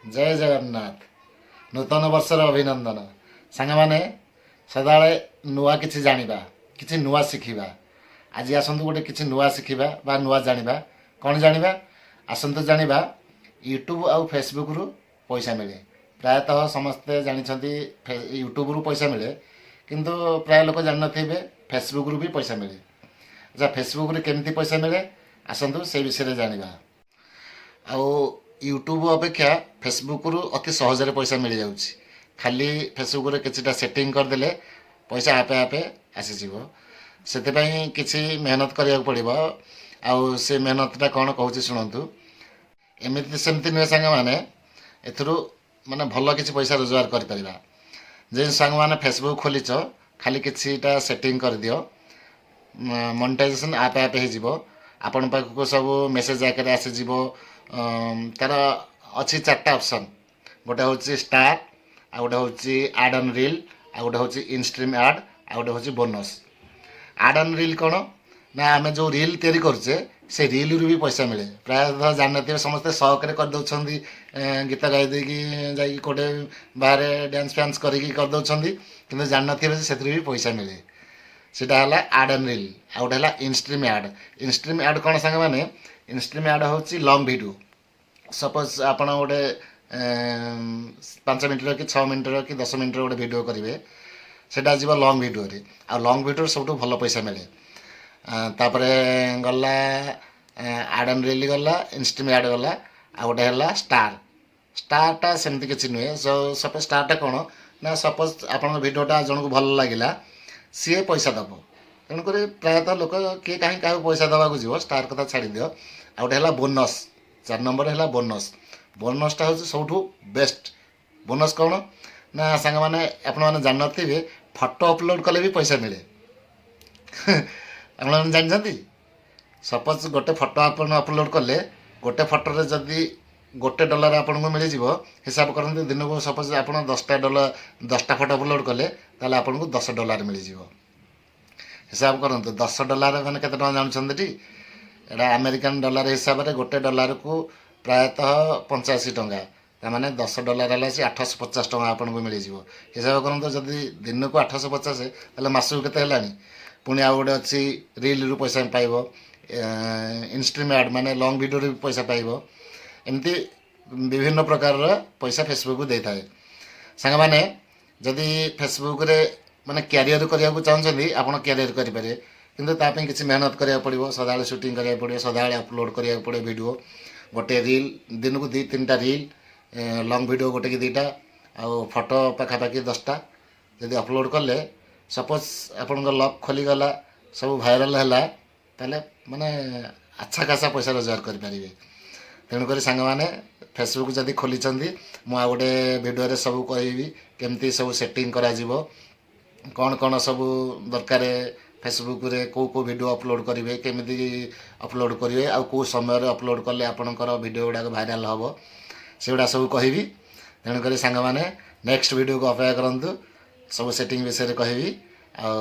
ଜୟ ଜଗନ୍ନାଥ। ନୂତନ ବର୍ଷର ଅଭିନନ୍ଦନ। ସାଙ୍ଗମାନେ, ସଦାବେଳେ ନୂଆ କିଛି ଜାଣିବା, କିଛି ନୂଆ ଶିଖିବା। ଆଜି ଆସନ୍ତୁ ଗୋଟେ କିଛି ନୂଆ ଶିଖିବା ବା ନୂଆ ଜାଣିବା। କ'ଣ ଜାଣିବା? ଆସନ୍ତୁ ଜାଣିବା, ୟୁଟ୍ୟୁବ୍ ଆଉ ଫେସବୁକ୍ରୁ ପଇସା ମିଳେ। ପ୍ରାୟତଃ ସମସ୍ତେ ଜାଣିଛନ୍ତି ୟୁଟ୍ୟୁବ୍ରୁ ପଇସା ମିଳେ, କିନ୍ତୁ ପ୍ରାୟ ଲୋକ ଜାଣିନଥିବେ ଫେସବୁକ୍ରୁ ବି ପଇସା ମିଳେ। ଆଚ୍ଛା, ଫେସବୁକ୍ରେ କେମିତି ପଇସା ମିଳେ, ଆସନ୍ତୁ ସେଇ ବିଷୟରେ ଜାଣିବା। ଆଉ ୟୁଟ୍ୟୁବ୍ ଅପେକ୍ଷା ଫେସବୁକ୍ରୁ ଅତି ସହଜରେ ପଇସା ମିଳିଯାଉଛି। ଖାଲି ଫେସବୁକ୍ରେ କିଛିଟା ସେଟିଂ କରିଦେଲେ ପଇସା ଆପେ ଆପେ ଆସିଯିବ। ସେଥିପାଇଁ କିଛି ମେହନତ କରିବାକୁ ପଡ଼ିବ। ଆଉ ସେ ମେହନତଟା କ'ଣ କହୁଛି ଶୁଣନ୍ତୁ। ଏମିତି ସେମିତି ନୁହେଁ ସାଙ୍ଗମାନେ, ଏଥିରୁ ମାନେ ଭଲ କିଛି ପଇସା ରୋଜଗାର କରିପାରିବା। ଯେ ସାଙ୍ଗମାନେ ଫେସବୁକ୍ ଖୋଲିଛ, ଖାଲି କିଛିଟା ସେଟିଂ କରିଦିଅ, ମନିଟାଇଜେସନ୍ ଆପେ ଆପେ ହେଇଯିବ। ଆପଣଙ୍କ ପାଖକୁ ସବୁ ମେସେଜ୍ ଆକାରରେ ଆସିଯିବ। ତାର ଅଛି ଚାରିଟା ଅପସନ୍। ଗୋଟେ ହେଉଛି ଷ୍ଟାର୍, ଆଉ ଗୋଟେ ହେଉଛି ଆଡ଼୍ ଅନ୍ ରିଲ୍, ଆଉ ଗୋଟେ ହେଉଛି ଇନଷ୍ଟ୍ରିମ୍ ଆଡ଼୍, ଆଉ ଗୋଟେ ହେଉଛି ବୋନସ୍। ଆଡ଼୍ ଅନ୍ ରିଲ୍ କ'ଣ ନା, ଆମେ ଯେଉଁ ରିଲ୍ ତିଆରି କରୁଛେ, ସେ ରିଲ୍ରୁ ବି ପଇସା ମିଳେ। ପ୍ରାୟତଃ ଜାଣିନଥିବେ, ସମସ୍ତେ ସଉକରେ କରିଦେଉଛନ୍ତି। ଗୀତ ଗାଇ ଦେଇକି ଯାଇକି କୋଉଠି ବାହାରେ ଡ୍ୟାନ୍ସ ଫ୍ୟାନ୍ସ କରିକି କରିଦେଉଛନ୍ତି, କିନ୍ତୁ ଜାଣିନଥିବେ ଯେ ସେଥିରୁ ବି ପଇସା ମିଳେ। ସେଇଟା ହେଲା ଆଡ଼୍ ଅନ୍ ରିଲ୍। ଆଉ ଗୋଟେ ହେଲା ଇନଷ୍ଟ୍ରିମ୍ ଆଡ଼୍। ଇନଷ୍ଟ୍ରିମ୍ ଆଡ଼୍ କ'ଣ ସାଙ୍ଗମାନେ? ଇନଷ୍ଟ୍ରିମ୍ ଆଡ଼୍ ହେଉଛି ଲଙ୍ଗ୍ ଭିଡ଼ିଓ। ସପୋଜ୍ ଆପଣ ଗୋଟେ 5 ମିନିଟ୍ର କି 6 ମିନିଟ୍ର କି 10 ମିନିଟ୍ର ଗୋଟେ ଭିଡ଼ିଓ କରିବେ, ସେଇଟା ଯିବ ଲଙ୍ଗ୍ ଭିଡ଼ିଓରେ। ଆଉ ଲଙ୍ଗ୍ ଭିଡ଼ିଓରେ ସବୁଠୁ ଭଲ ପଇସା ମିଳେ। ତାପରେ ଗଲା ଆଡ଼୍ ଅନ୍ ରିଲ୍, ଗଲା ଇନଷ୍ଟ୍ରିମ୍ ଆଡ଼୍ ଗଲା, ଆଉ ଗୋଟେ ହେଲା ଷ୍ଟାର୍। ଷ୍ଟାର୍ଟା ସେମିତି କିଛି ନୁହେଁ। ସପୋଜ୍ ଷ୍ଟାର୍ଟା କ'ଣ ନା, ସପୋଜ୍ ଆପଣଙ୍କ ଭିଡ଼ିଓଟା ଜଣକୁ ଭଲ ଲାଗିଲା, ସିଏ ପଇସା ଦେବ। ତେଣୁକରି ପ୍ରାୟତଃ ଲୋକ କିଏ କାହିଁ କାହାକୁ ପଇସା ଦେବାକୁ ଯିବ? ଷ୍ଟାର୍ କଥା ଛାଡ଼ିଦିଅ। ଆଉ ଗୋଟେ ହେଲା ବୋନସ୍। 4 ନମ୍ବର ହେଲା ବୋନସ୍। ବୋନସ୍ଟା ହେଉଛି ସବୁଠୁ ବେଷ୍ଟ। ବୋନସ୍ କ'ଣ ନା ସାଙ୍ଗମାନେ, ଆପଣମାନେ ଜାଣିନଥିବେ, ଫଟୋ ଅପଲୋଡ଼ କଲେ ବି ପଇସା ମିଳେ। ଆପଣମାନେ ଜାଣିଛନ୍ତି? ସପୋଜ୍ ଗୋଟେ ଫଟୋ ଆପଣ ଅପଲୋଡ଼ କଲେ, ଗୋଟେ ଫଟୋରେ ଯଦି $1 ଆପଣଙ୍କୁ ମିଳିଯିବ, ହିସାବ କରନ୍ତୁ, ଦିନକୁ ସପୋଜ୍ ଆପଣ 10ଟା ଡଲାର, 10ଟା ଫଟୋ ଅପଲୋଡ଼ କଲେ, ତାହେଲେ ଆପଣଙ୍କୁ $10 ମିଳିଯିବ। ହିସାବ କରନ୍ତୁ, $10 ମାନେ କେତେ ଟଙ୍କା ଜାଣୁଛନ୍ତି ଟି? ଏଇଟା ଆମେରିକାନ ଡଲାର ହିସାବରେ ଗୋଟେ ଡଲାରକୁ ପ୍ରାୟତଃ 85 ଟଙ୍କା। ତାମାନେ $10 ହେଲା ସେ 850 ଟଙ୍କା ଆପଣଙ୍କୁ ମିଳିଯିବ। ହିସାବ କରନ୍ତୁ, ଯଦି ଦିନକୁ 850, ତାହେଲେ ମାସକୁ କେତେ ହେଲାଣି? ପୁଣି ଆଉ ଗୋଟେ ଅଛି, ରିଲ୍ରୁ ପଇସା ପାଇବ, ଇନଷ୍ଟ୍ରିମ୍ ଆଡ଼୍ ମାନେ ଲଙ୍ଗ୍ ଭିଡ଼ିଓରୁ ବି ପଇସା ପାଇବ। ଏମିତି ବିଭିନ୍ନ ପ୍ରକାରର ପଇସା ଫେସବୁକ୍ ଦେଇଥାଏ। ସାଙ୍ଗମାନେ, ଯଦି ଫେସବୁକ୍ରେ ମାନେ କ୍ୟାରିୟର କରିବାକୁ ଚାହୁଁଛନ୍ତି, ଆପଣ କ୍ୟାରିୟର କରିପାରିବେ, କିନ୍ତୁ ତା ପାଇଁ କିଛି ମେହନତ କରିବାକୁ ପଡ଼ିବ। ସଦାବେଳେ ସୁଟିଂ କରିବାକୁ ପଡ଼ିବ, ସଦାବେଳେ ଅପଲୋଡ଼ କରିବାକୁ ପଡ଼ିବ ଭିଡ଼ିଓ। ଗୋଟେ ରିଲ୍ ଦିନକୁ ଦୁଇ ତିନିଟା ରିଲ୍, ଲଙ୍ଗ୍ ଭିଡ଼ିଓ ଗୋଟେ କି ଦୁଇଟା, ଆଉ ଫଟୋ ପାଖାପାଖି 10ଟା ଯଦି ଅପଲୋଡ଼ କଲେ, ସପୋଜ୍ ଆପଣଙ୍କ ଲକ୍ ଖୋଲିଗଲା, ସବୁ ଭାଇରାଲ୍ ହେଲା, ତାହେଲେ ମାନେ ଆଚ୍ଛା ଖାସା ପଇସା ରୋଜଗାର କରିପାରିବେ। ତେଣୁକରି ସାଙ୍ଗମାନେ, ଫେସବୁକ୍ ଯଦି ଖୋଲିଛନ୍ତି, ମୁଁ ଆଉ ଗୋଟେ ଭିଡ଼ିଓରେ ସବୁ କହିବି କେମିତି ସବୁ ସେଟିଂ କରାଯିବ, କ'ଣ କ'ଣ ସବୁ ଦରକାର, ଫେସବୁକ୍ରେ କେଉଁ କେଉଁ ଭିଡ଼ିଓ ଅପଲୋଡ଼ କରିବେ, କେମିତି ଅପଲୋଡ଼ କରିବେ, ଆଉ କେଉଁ ସମୟରେ ଅପଲୋଡ଼ କଲେ ଆପଣଙ୍କର ଭିଡ଼ିଓ ଗୁଡ଼ାକ ଭାଇରାଲ୍ ହେବ, ସେଗୁଡ଼ା ସବୁ କହିବି। ତେଣୁକରି ସାଙ୍ଗମାନେ, ନେକ୍ସଟ ଭିଡ଼ିଓକୁ ଅପେକ୍ଷା କରନ୍ତୁ, ସବୁ ସେଟିଂ ବିଷୟରେ କହିବି। ଆଉ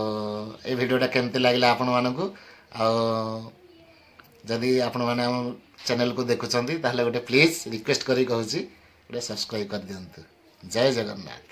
ଏଇ ଭିଡ଼ିଓଟା କେମିତି ଲାଗିଲା ଆପଣମାନଙ୍କୁ? ଆଉ ଯଦି ଆପଣମାନେ ଆମ ଚ୍ୟାନେଲକୁ ଦେଖୁଛନ୍ତି, ତାହେଲେ ଗୋଟେ ପ୍ଲିଜ୍ ରିକ୍ୱେଷ୍ଟ କରିକି କହୁଛି, ଗୋଟେ ସବସ୍କ୍ରାଇବ୍ କରିଦିଅନ୍ତୁ। ଜୟ ଜଗନ୍ନାଥ।